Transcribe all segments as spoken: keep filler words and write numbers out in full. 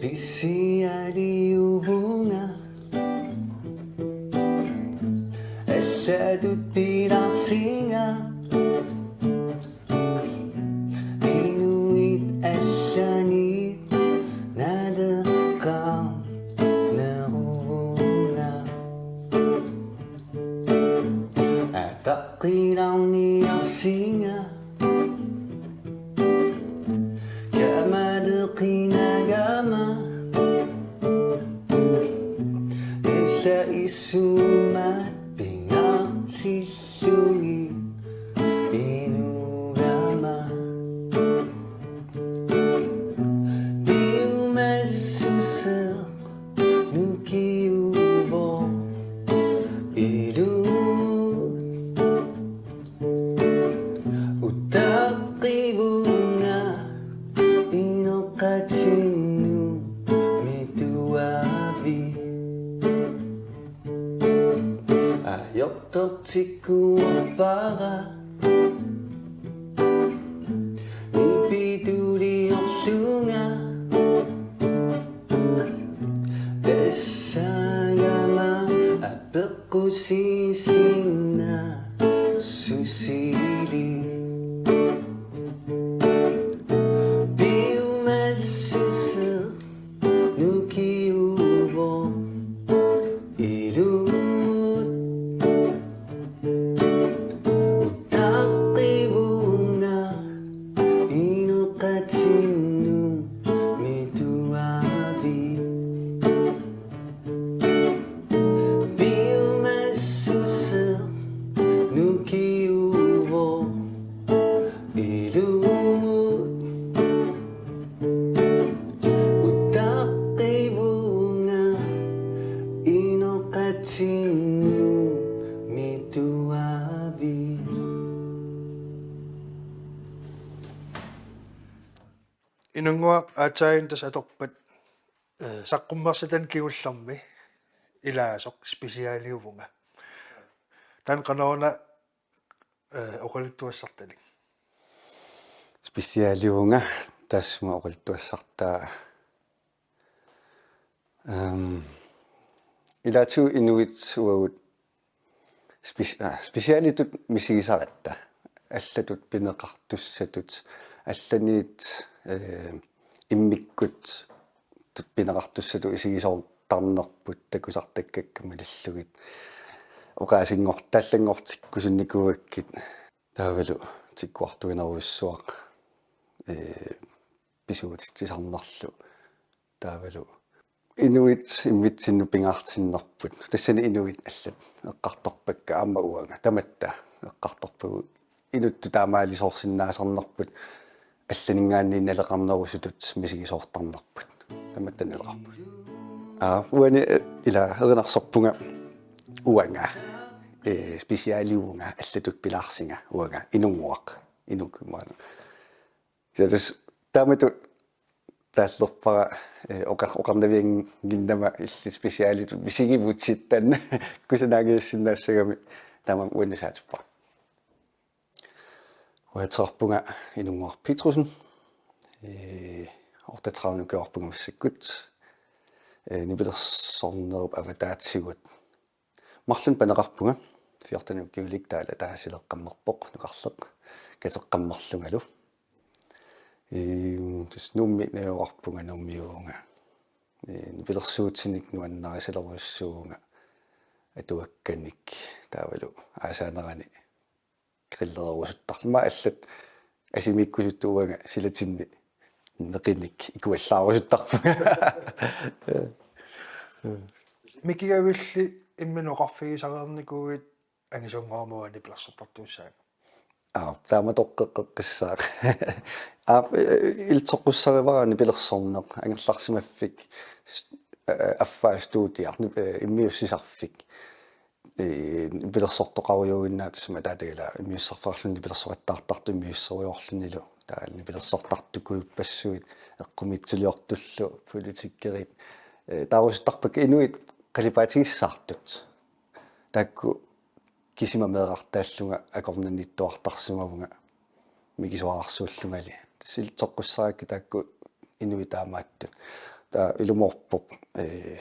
Pisialiuvunga, allatut pilaarsinga, inuit allanit naleqqaarneruvunga. Ataqqilaarniarsinga, kamaleqinagama, ila isummat pingaartillugit inugama. Piumassuseq nukiuvoq ilummut. Utaqqivunga inoqatinnut mituavi. Ajortortikkuuppara nipituliorlunga. Tassagama apeqqusiisinnaassusili. Piumassuseq nukiuvoq ilummut. Utaqqivunga inoqatinnut mituavi. Piumassuseq nukiuvoq ilummut. Utaqqivunga inoqatinnut mituavi. Inunnguaq aatsaat tassa atorpat, eh, saqqummersitani kingullermi ilaasoq Specialiuvunga. Taanna qanoruna, eh, oqaluttuassartalik? Specialiuvunga taassuma oqaluttuassartaa. Ehm, ilaatigut inuit uagut spes-, ah, specialitut misigisaratta. Allatut pineqartussatut, allaniit, eh, immikkut tut pineqartussatut isigisoortarnerput takusartakkakka malillugit. Oqaasinngor-, taallanngortikkusunnikuugakkit taavalu tikkuartuinerujussuaq, eh, pisuutitsisarnerlu taavalu. Inuit immitsinnut pingaartinnerput. Tassani inuit allat eqqartorpakka aamma uanga. Tamatta eqqartorpagut inuttut taamaalisoorsinnaasarnerput allaninngaanniit naleqarnerusutut misigisoortarnerput. Tamatta naleqarput. Aa, uani, eh, ila erinarsorpunga uanga. Eh, specialiuvunga allatut pilaarsinga uanga inunnguaq. Inuk maana. Tassa taamatut taallerpara, eh, oqa-, oqarnaviannginnama illit specialitut misigivutit taanna kusanaagiussinnaassagami taamaammat uannut saatippara. Uatsiarpunga Inunnguaq Petrussen. Eh, otteogtredive ukiorpunga massakkut. Eh, nipilersornerup avataatigut. Marlunnik paneqarpunga, fjorten ukiulik taava ataasileqqammerpoq, nukarleq, kateqqammerlungalu. Ehm, tassa Nuummi najugaqarpunga, Nuummiuvunga. Ehm, nipilersuutinik nuannarisalerujussuuvunga atuakkanik taavalu aasaanerani grillereerusuttarlunga. Aamma allat asimiikkusuttut uanga silatinni neqinik ikuallaarusuttarpunga. Mikigavilli imminut oqarfigisareernikuuit angisuunngoramik nipilersortartussaagut? Aa, taama toqqeqqeqqissaaq. Aa, ilitsoqqussarivara nipilersorneq, angerlarsimaffik, st-, eh, affaa studiaq, nip-, eh, immiussisarfik. Eh, nipilersortoqarujuuinnaat tassa ataatagila immiussisarfeqarluni nipilersoqattaartartoq immiussisorujoorlunilu. Taava nipilersortartukuuppassuit eqqumiitsuliortullu, politikerit. Eh, taarusuttarpakka inuit qalipaatigissaartut. Taakku kisima meerartaallunga akornanniittuartarsimavunga mikisuararsuullungali. Tassa ilitsoqqussaraakka taakku inuit taamaattut. Taava ilumoorpoq, ee,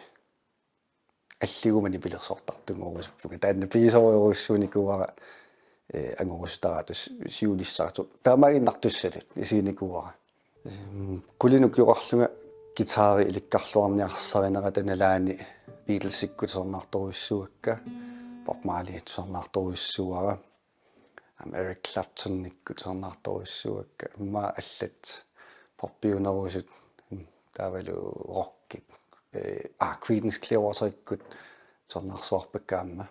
alliguma nipilersortartunngorusuppunga. Taanna pigisorujorujussuunikuuara, ee, angorusutaraatut siunissaasoq. Taamaaginnartussatut isiginikuuara. Em, qulinik ukioqarlunga guitari ilikkarluarniarsarinera, taanna nalaani Beatlesikkut tusarnaartorujussuuakka, Bob Marley tusarnaartorujussuuara. Aamma Eric Claptonikkut tusarnaartorujussuuakka. Immaqa allat poppiunerusut, taavalu rockit. Ee, aa, Creedence Clearwaterikkut tusarnaarsuarpakka aamma.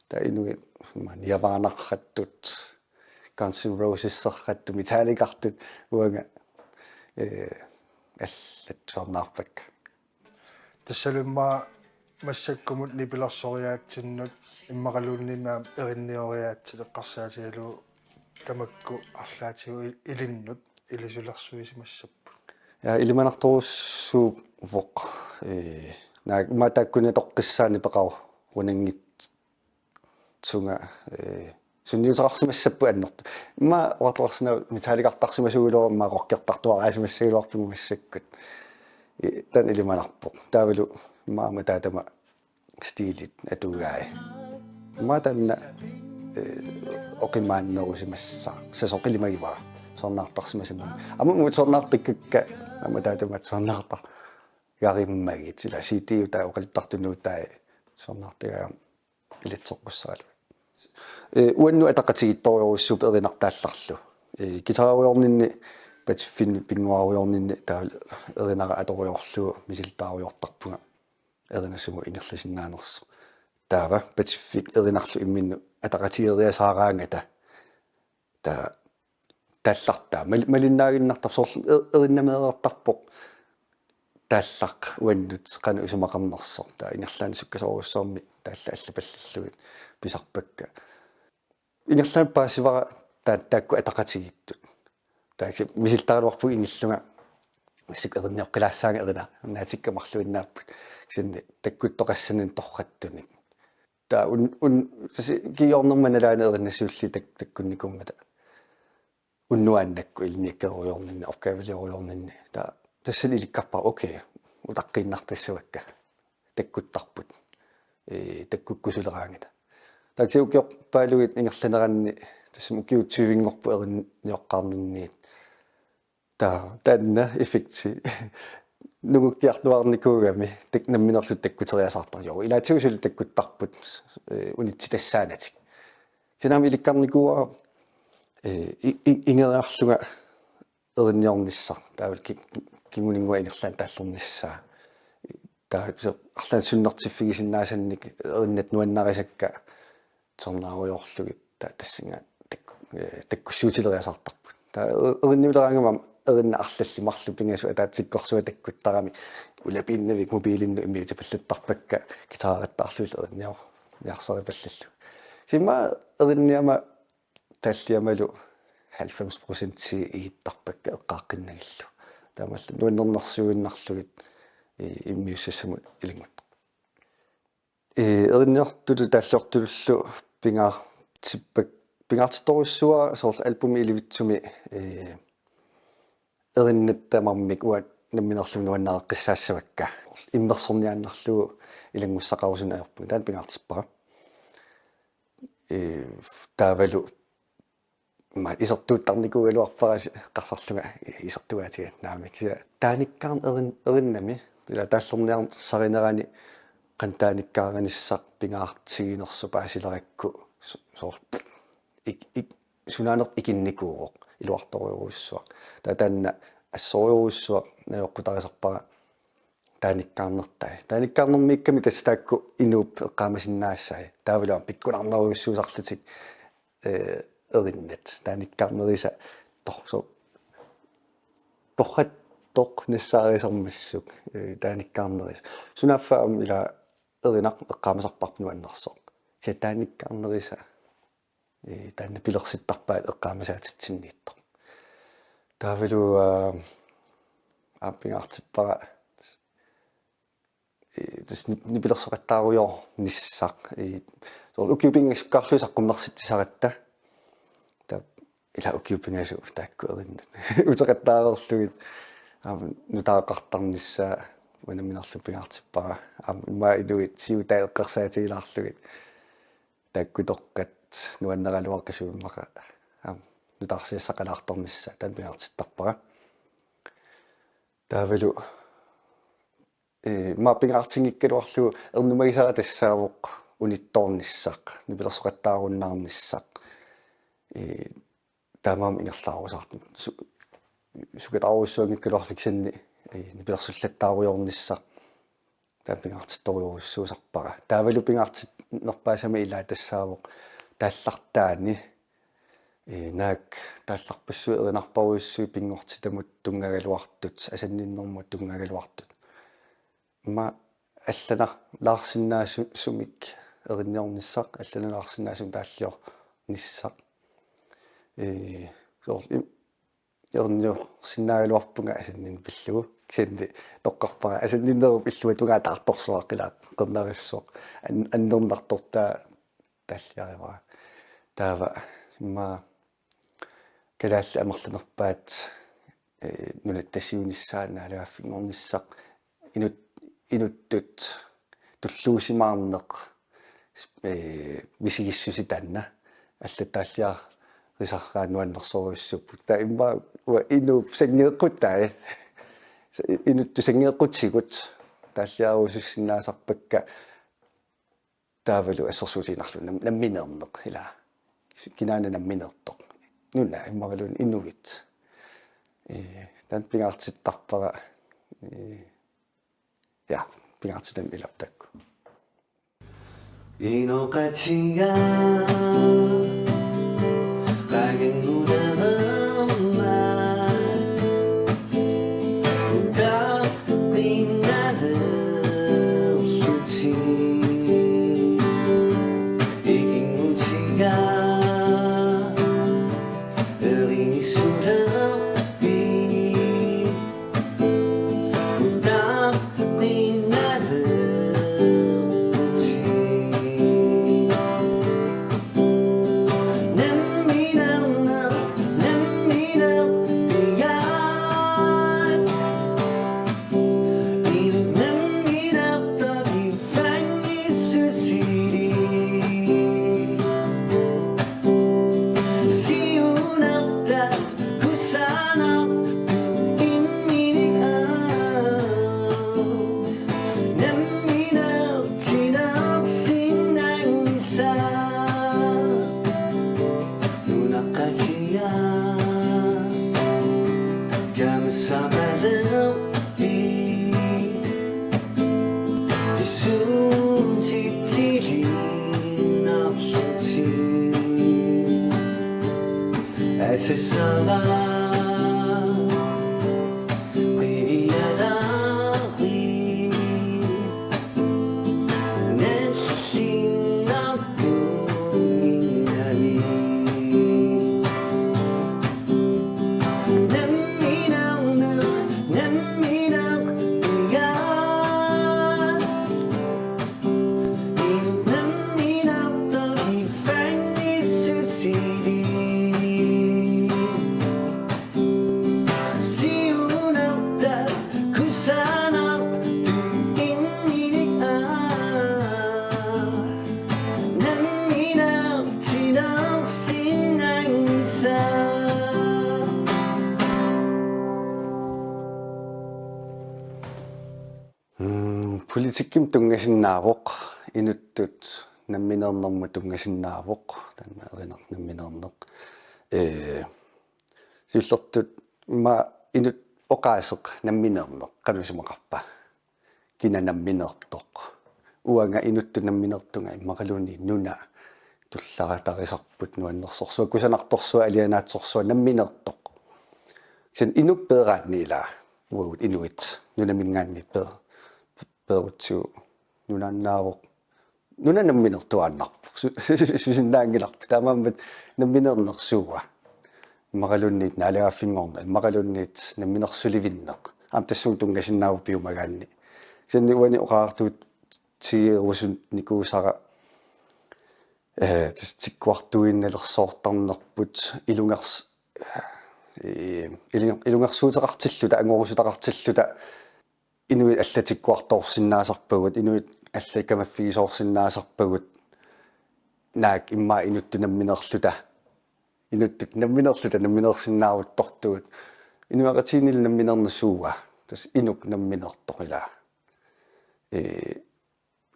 Taava inuit immaqa Nirvanarrattut, Guns N' Roseserrattut, Metallicartut, uanga, ee, allat tusarnaarpakka. Tassalu immaqa massakkumut nipilersoriaatsinnut immaqaluunniit aamma erinnioriaatsit eqqarsaatigalugu tamakku arlaatigut il-, ilinnut ilisulersuisimassapput. Ja, ilimanartorujussuuvoq, ee, naak-, immaqa taakkunatoqqissaani peqarunanngitsunga, ee, sunniuteqarsimassapput annertut. Immaqa oqartoqarsinnaavoq Metallicartarsimasuugaluaruma, immaqa rockertartuaraasimassagaluarpunga massakkut. Ee, taanna ilimanarpoq. Taavalu immaqa aamma taatama stiilit atugai. Immaqa taanna, ee, oqimaannerusimassaaq. Sasoq ilimagivara. Tusarnaartarsimasannik. Aamma uanga tusarnaartakkakka aamma taatama tusarnaartarimmagit. Ila C D-utai oqaluttartunuutai tusarnaartagaat ilatseqqussaraluit. Ee, uannut ataqatigiittorujussuupput erinartaallarlu. Ee, guitariujoorninni, patiffinni pinnguarujoorninni taava erinara atorujorlugu misilittaarujoortarpunga erinaq sumut ingerlasinnaanersoq. Taava patiffik erinarlu imminnut ataqatigeeriasaaraangata. Taava taallartaa. Mal-, malinnaaginnartarpoq, soorlu e-, erinnameereertarpoq taallaq uannut qanoq isumaqarnersoq. Taava ingerlaannaq sukkasoorujussuarmik taallat allapallallugit pisarpakka. Ingerlaannaq paasivara taa-, taakku ataqatigiittut. Taava kisianni misilittaraluarpunga ingillunga massakkut erinioqqilaassaanga erinaq, erinaatikka marluinnaapput. Kisianni takkuttoqassanik torrattunik. Taava un-, un-, tassa kinguarnerma nalaani erinat siulliit tak-, takkunnikuummata. Unnuaannakku ilinniakkerujoorninni, opgaveliurujoorninni. Taava tassani ilikkarpara, okay, utaqqiinnartassavakka. Takkuttarput. Ee, takkukkusuleraangata. Taava kisianni ukiorpaalugit ingerlaneranni tassami ukiut tyvenngorput erinioqqaarninniit. Taava taanna effekti nungukkiartuaarnikuugami tak-, nammineerluta takkuteriasaartarpoq. Joo, ilaatigut suli takkuttarput, ee, unitsitassaanatik. Kisianni aamma ilikkarnikuuara, ee, i-, i-, ingeriarlunga erinniornissaq. Taavalu ki-, ki-, kinguninngua ingerlaannaq taallernissaa. Taava kisianni arlaannik sunnertiffigisinnaasannik erinnat nuannarisakka tusarnaarujoorlugit taava tassunga tak-, ee, takkussuutileriasaartarput. Taava e-, erinniuleraangama erinat arlallit marluk pingasut ataatsikkorsuaq takkuttarami ulapiinnavik mobiilinnut immiutipallattarpakka guitarerattaarlugit erinnior-, niarsaripallallugu. Kisianni immaqa erinniama taalliamalu halvfems procent igittarpakka eqqaaqqinnagillu. Taamaallaat nuannernersuinnarlugit, ee, immiussassamut ilannguttarput. Ee, erinniortutut taalliortutullu pingaartippak-, pingaartittorujussuuara soorlu albumi ilivitsumi, ee, erinat tamarmik uanga nammineerlunga nuannaareqqissaassavakka. Immersorniaannarlugu ilanngussaqarusunneq ajorpunga, taanna pingaartippara. Ee, taavalu ma isertuuttarnikuugaluarpara si-, eqqarsarlunga isertugaatiga naamik. Kisianni taanikkaarneq erin-, erinnami, ila taallerniarsarinerani qanoq taanikkaanganissaq pingaartiginersoq paasilerakku so-, soorlu ik-, ik-, sunaanerput ikinnikuuvoq iluartorujorujussuaq. Taava taanna assorujorujussuaq najoqqutarisarpara taanikkaarnertai. Taanikkaarnermiikkami tassa taakku inuup eqqaamasinnaassai. Taavalu aamma pikkunarnerujussuusarlutik, ee, erinnat. Taanikkaarnerisa tor-, so-, torrattoq nassaarisarmassuk, ee, taanikkaarnerisa. Sunaaffa aamma ila erinaq eqqaamasarparput nuannersoq. Kisianni taanikkaarnerisa, ee, taanna pilersittarpaat eqqaamasaatitsinniittoq. Taavalu, aa, aamma pingaartippara, ee, tassa nip-, nipilersoqattaarujoornissaq, ee, soorlu ukiut pingasukkaarlugit saqqummersitsisaratta. Taava ila ukiut pingasut taakku erinnat uteqattaareerlugit. Aamma nutaaqartarnissaa, Uanga namminerlu pingaartippara. Aamma immaqa inuit siutai eqqarsaatigilaarlugit. Taakkutoqqat nuanneraluaqisumik immaqa. Aamma nutaarsiassaqalaartornissaa taanna pingaartittarpara. Taavalu ee, immaqa pingaartinngikkaluarlugu ernumagisara tassaavoq unittoornissaq, nipilersoqattaarunnaarnissaq. Ee, taamaammat ingerlaarusaartut. Su-, sukataarujussuanngikkaluarlugu kisianni, ee, nipilersullattaarujoornissaq. Taanna pingaartittorujussuusarpara. Taavalu pingaartinnerpaasama ilaa tassaavoq taallartaani ee, naak taallarpassuit erinarparujussuit pinngortitamut tunngagaluartut, asanninnermut tunngagaluartut. Immaqa allanaarsinnaasumik erinniornissaq, allanaarsinnaasumik taalliornissaq. Ee, soorlu im-, erinniorsinnaagaluarpunga asanninneq pillugu. Kisianni toqqarpara asanninnerup illuatungaa taartorsuaq ilaa qernarissoq. An-, annernartortaa taalliarivara. Taava immaqa kalaallit amerlanerpaat, ee, nunatta siunissaa naalagaaffinngornissaq inut-, inuttut tulluusimaarneq, ee, misigissuseq taanna allattaalliarisarpara nuannersorujussuupput. Taava immaqa uanga inuup sanngeeqqutai. Inuttut sanngeeqqutigut taalliarusussinnaasarpakka. Taavalu assersuutigiinnarlugu nam-, nammineerneq ilaa. Kinaana nammineertoq? Nuna immaqaluunniit inuit. Ee, taanna pingaartittarpara. Ee, ja, pingaartitami ilaa taakku. Inoqatiga qaganngulerama. Mm, politikkimut tunngasinnaavoq, inuttut nammineernermut tunngasinnaavoq, taanna erinartoq nammineerneq. Ee, siullertut immaqa inuk oqaaseq nammineerneq, qanoq isumaqarpa? Kina nammineertoq? Uanga inuttut nammineertunga immaqaluunniit nuna tulleriiarisarput nuannersorsuaq, kusanartorsuaq, alianaatsorsuaq, nammineertoq. Kisianni inuk peeraanni ilaa, uagut inuit nunaminngaanniit peer-, peerutsigu nunaannaavoq. Nuna nammineertuaannarpoq. Su-, su-, susinnaanngilarput. Taamaammat nammineerneq suua? Immaqaluunniit naalagaaffinngorneq, immaqaluunniit namminersulivinneq. Aamma tassunga tunngasinnaavoq piumagaanni. Kisianni uani oqaatiginerusunnikuusara, ee, tassa tikkuartuiinnalersoortarnerput ilungers-, ee, ilu-, ilungersuuteqartilluta, angorusutaqartilluta, inuit allat tikkuartoorsinnaasarpagut, inuit allat kamaffigisoorsinnaasarpagut, naak immaqa inuttut nammineerluta, inuttut nammineerluta nammineersinnaaruttortugut. Inuiaqatigiinnilu nammineerneq suua? Tassa inuk nammineertoq ilaa. Ee,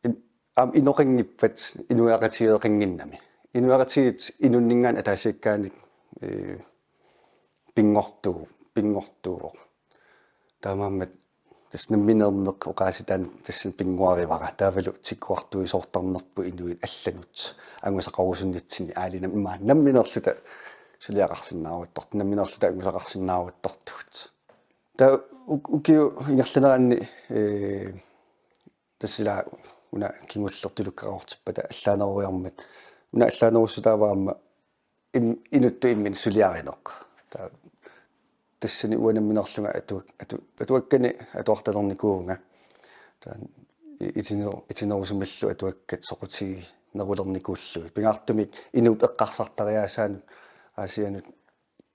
in-, aamma inoqanngippat inuiaqatigeeqannginnami. Inuiaqatigiit inunninngaanniit ataasiakkaanniit, ee, pinngortu-, pinngortuuvoq. Taamaammat tassa nammineerneq oqaasitaanut tassani pinnguarivara. Taavalu tikkuartuisoortarnerput inuit allanut angusaqarusunnitsinni aali nam-, immaqa nammineerluta suliaqarsinnaaruttortut, nammineerluta angusaqarsinnaaruttortugut. Taava uk-, ukiut ingerlaneranni, ee, tassa ilaa una kingulleq tulukkaqartippata allaaneroriarmat. Una allaanerussutaavoq aamma im-, inuttut imminut suliarineq. Taava tassani uanga nammineerlunga atu-, atu-, atuakkani atuartalernikuuvunga. Taava i-, itiner-, itinerusumillu atuakkat soqutiginerulernikuullugit. Pingaartumik inuup eqqarsartariaasaanut Aasiannut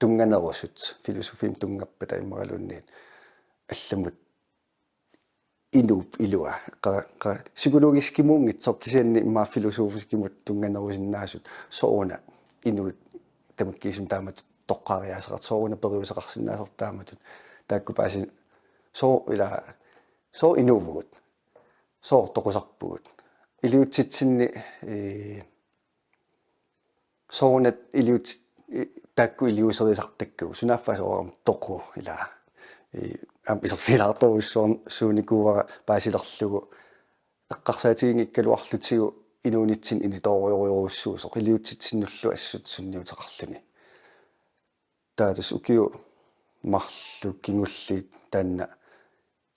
tunnganerusut, filosofiimut tunngappata immaqaluunniit allamut inuup ilua. Qa-, qa-, psykologiskimuunngitsoq kisianni immaqa filosofiskimut tunnganerusinnaasut, sooruna inuit tamakkiisumik taamatut toqqariaaseqartut, sooruna periuseqarsinnaasartut taamatut. Taakku paasi-, soo-, ilaa, sooq inuuvugut, sooq toqusarpugut. Iliuutsitsinni, ee, soorunami iliuut-, i-, taakku iliuuserisartakkagut, sunaaffa soorunami toqu ilaa. Ee, aamma iserfigilaartorujussuunikuuara paasilerlugu eqqarsaatiginngikkaluarlutigu inuunitsinni initoorujorujussuusoq iliuutsitsinnullu assut sunniuteqarluni. Taava tassa ukiut marluk kingulliit taanna,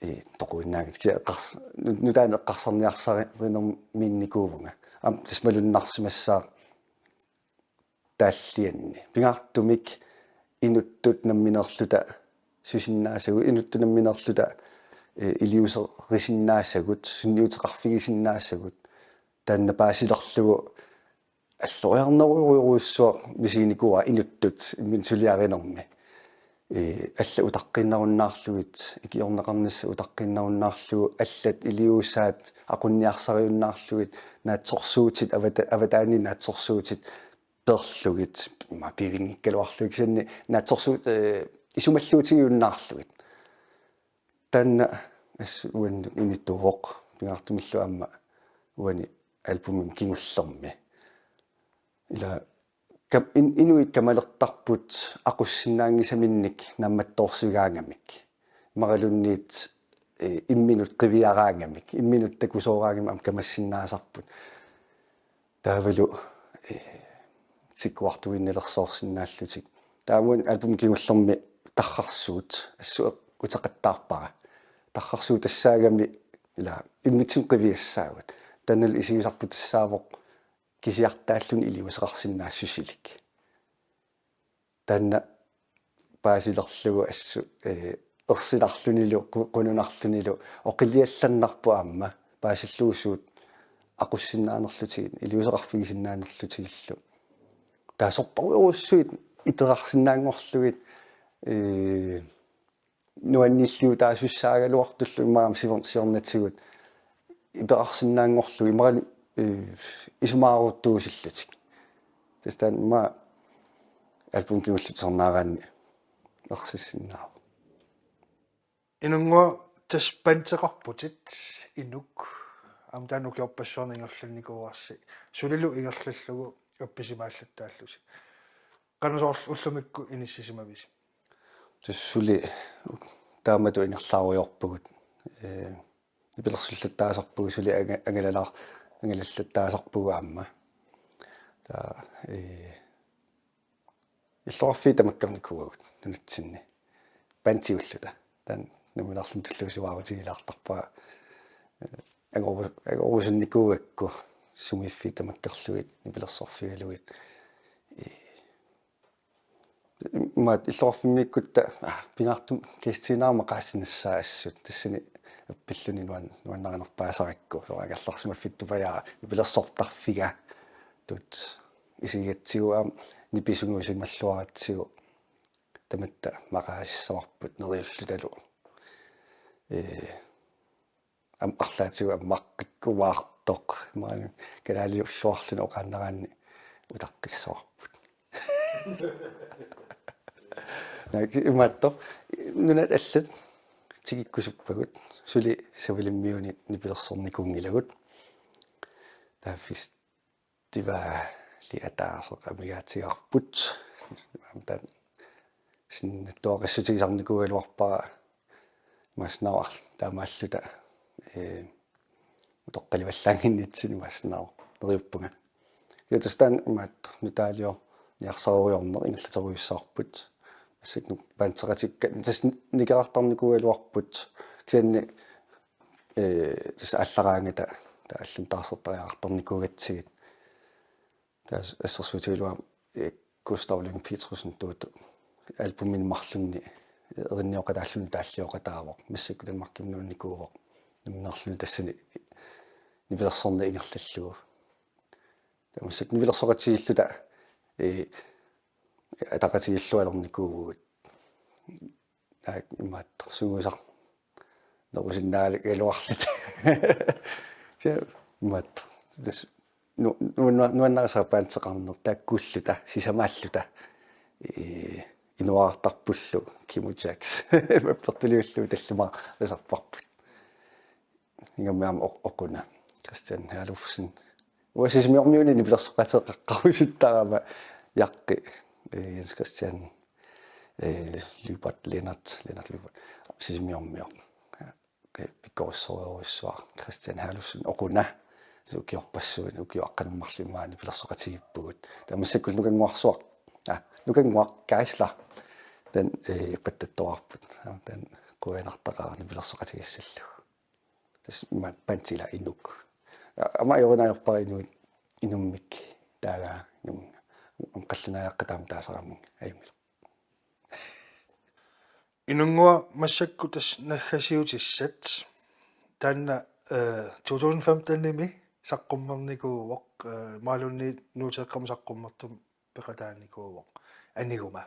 ee, toquinnaanngitsoq, kia eqqars-, nu-, nutaanik eqqarsarniarsarinermiinnikuuvunga. Aamma tassa malunnarsimassaaq taallianni. Pingaartumik inuttut nammineerluta susinnaasagut, inuttut nammineerluta, ee, iliuuserisinnaassagut, sunniuteqarfigisinnaassaagut, taanna paasilerlugu alloriarnerujorujussuaq misiginikuuara inuttut imminut suliarinermi. Ee, allat utaqqiinnarunnaarlugit, ikiorneqarnissaq utaqqiinnarunnaarlugu, allat iliuusaat aqunniarsariunnaarlugit, naatsorsuutit avata-, avataani naatsorsuutit peerlugit, immaqa pivinngikkaluarlugit, kisianni naatsorsuut, ee, isumalluutigiunnaarlugit. Taanna assut uannut inituuvoq, pingaartumillu aamma uani albumimi kingullermi. Ilaa kam-, in-, inuit kamalertarput aqussinnaanngisaminnik naammattoorsigaangamik. Immaqaluunniit, ee, imminut qiviaraangamik, imminut takusooraangamik aamma kamassinnaasarput. Taavalu, ee, tikkuartuinnalersoorsinnaallutik. Taava uani albumimi kingullermi tarrarsuut assut uteqattaarpara. Tarrarsuut tassaagami ilaa immitsinnut qiviassaagut. Taannalu isigisarput tassaavoq kisiartaalluni iliuuseqarsinnaassusilik. Taanna paasilerlugu assut, ee, ersilarlunilu, qu-, qununarlunilu, oqiliallannarpoq aamma, paasillugu suut aqussinnaanerlutigit, iliuuseqarfigisinnaanerlutigillu. Taava sorparujorujussuit iperarsinnaanngorlugit, ee, nuanniilliutaasussaagaluartullu immaqa aamma siver-, siornatigut iperarsinnaanngorlugit imaluunniit, ee, isumaaruuttuusillutik. Tassa taanna immaqa albumimi kingulliup tusarnaaraanni ersissinnaavoq. Inunnguaq, tassa bandeqarputit Inuk, aamma taanna ukiorpassuarni ingerlannikuuarsi, sulilu ingerlallugu appisimaallattaallusi. Qanoq soorlu ullumikkut inissisimavisi? Tassa suli taamatut ingerlaarujoorpugut. Ee, nipilersullattaasarpugut, suli anga-, angalalaar-, angalallattaasarpugut aamma. Taava, ee, illoqarfiit tamakkernikuuagut nunatsinni bandiulluta. Taanna nammineerluni tullugu sivaarutigilaartarpara. Ee, angoru-, angorusunnikuugakku sumiiffiit tamakkerlugit, nipilersorfigalugit. Ee, Maat illoqarfimmiikkutta, aa, pingaartumik gæstiinnarama maqaasinissaa assut. Tassani appilluni nuan-, nuannarinerpaasarakku. Soorlu angerlarsimaffittupajaa nipilersortarfiga. Tut isigigatsigu aamma nipisugusimalluaratsigu. Tamatta maqaasissavarput neriullutalu. Ee, am-, arlaatigut ammaqqikkumaartoq. Maani kalaaliulluarluni oqaannaraanni utaqqissavarput. Naak imaattoq nunat allat tikikkusuppagut suli Savalimmiuni nipilersornikuunngilagut. Taava festivali ataaseq amigaatigaarput. Taanna sinnattuaqissutigisarnikuugaluarpara imaassinnaavoq taamaalluta, ee, utoqqalivallaannginnitsinni imaassinnaavoq neriuppunga. Ja tassa taanna imaattoq nutaaliorniarsarujoorneq ingerlaterujussuarput. Massakkut bandeqatikka tassa nikerartarnikuugaluarput. Kisianni, ee, tassa aallaraangata taava allanut taarsertariaqartarnikuugatsigit. Taava assersuutigalugu, ee, Gustav Lyng Petersen Tuutu albumimut marlunni, ee, erinioqataalluni taallioqataavoq. Massakkut Danmarkimut nuunnikuuvoq. Nammineerluni tassani nipilersorneq ingerlallugu. Taava massakkut nipilersoqatigiilluta, ee, ataqatigiillualernikuuvugut. Taava imaattoq sungiusarnerusinnaagaluarluta. Kisianni imaattoq. Tassa nu-, nu-, nu-, nuannarisara bandeqarneq taakkuulluta, sisamaalluta. Ee, inuartarpullu Kimu Jacks. Mappertuliullugu tallimaarisarparput. Ingammik aamma oq-, oquna. Christian Herlufsen. Uanga Sisimiormiuni nipilersoqateqaqqaarusuttarama Jaqqi, ee, Jens Christian, ee, Lyberth Lennert, Lennert Lyberth. Sisimiormioq. Ee, pikkorissorujussuaq Christian Herlufsen oquna. Tassa ukiorpassuit, ukioq aqqaneq-marluk immaqa nipilersoqatigiippugut. Taava massakkut Nukannguarsuaq. Aa, Nukannguaq Geisler. Taanna, ee, pattattoraarput. Taanna qujanartaqaaq nipilersoqatigissallugu. Tassa imaattoq bandet ila inuk. Aamma ajorinaajarpara inuit, inummik taagaangunnga. Aamma qallunaajaqqa taama taasaramunga ajunngilaq. Inunnguaq massakkut tassa naggasiutissat. Taanna, ee, to tusind femtenimi saqqummernikuuvoq, ee, imaluunniit Nuuteeqqamut saqqummertumik peqataanikuuvoq Aniguma.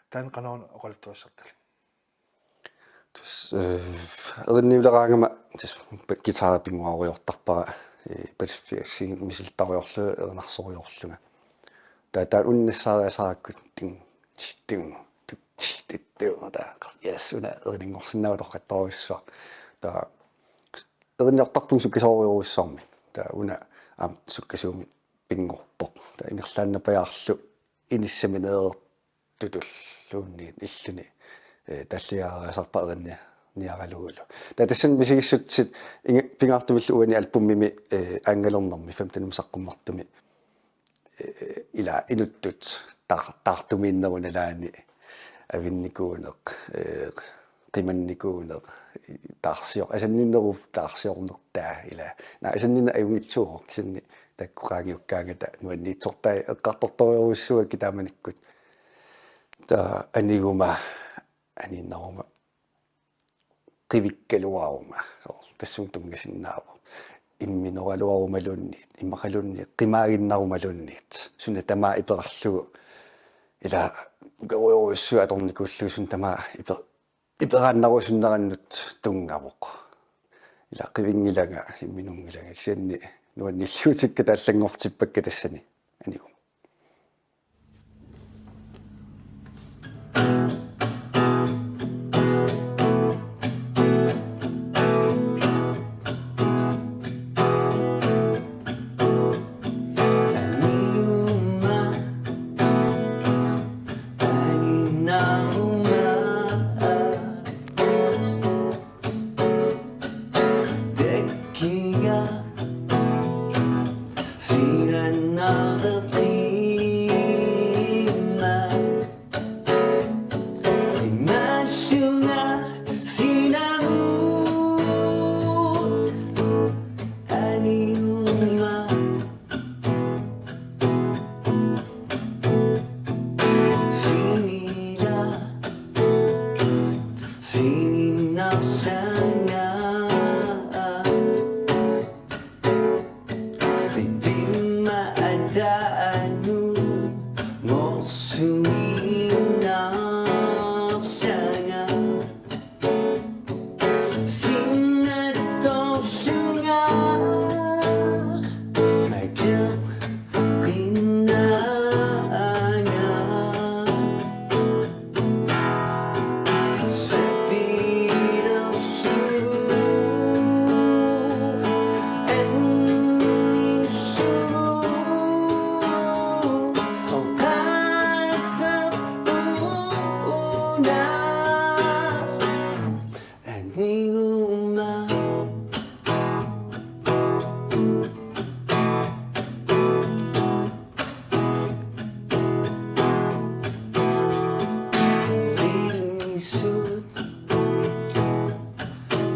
Taanna qanoq oqaluttuassartalit? Tassa, ee, erinniuleraangama tassa guitari pinnguarujoortarpara, ee, patsiffigassi misilittarujoorlunga erinarsorujoorlunga. Taava taanna unnussaarisarakkit ting, ting, tu, ti, ti, ti, taava qas-, yes, una erinanngorsinnaavoq torrattorujussuaq. Taava erinniortarpunga sukkasoorujorujussuarmik. Taava una aamma sukkasuumik pinngorpoq. Taava ingerlaannapajaarlu inissamineertutulluunniit illuni, ee, talliarisarpara erinni-, niaralugulu. Taava tassani misigissutsit inge-, pingaartumillu uani albumimi, ee, aanngalernermi femtenimi saqqummertumi, ee, ila inuttut tar-, taartumiinnerup nalaani avinnikuuneq, ee, qimannikuuneq, taarsioq, asanninnerup taarsiornertaa ila. Naa, asanninneq ajunngitsuuvoq, kisianni taakku qaangiukkaangata nuanniitsortai eqqartortorujussuugakkit taamanikkut. Taava Aniguma, aniinnaruma, qivikkaluaruma, soorlu tassunga tunngasinnaavoq. Imminoraluarumaluunniit, immaqaluunniit, qimaaginnarumaluunniit, suna tamaat iperarlugu, ila, ukerujorujussuit atornikuullugu suna tamaat ipe-, iperaannarusunnerannut tunngavoq. Ila qivinngilanga, imminunngilanga, kisianni nuannilliutikka taallanngortippakka tassani. Aniguma.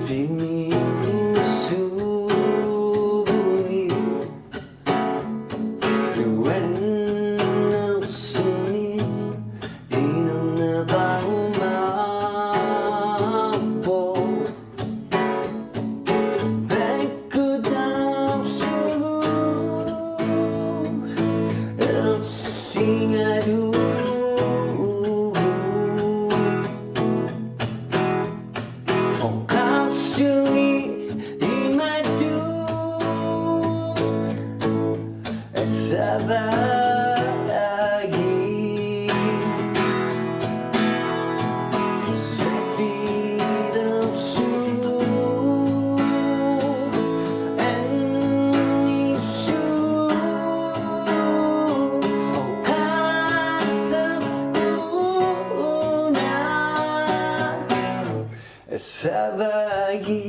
Pimiussuuguni nuannersuni inerneqarumaarpoq. Pakkutaarsugu ersingalugu. Oqarluni imatut assavaagi. Sapilersuup annissuup oqarsimapput una assavaagi.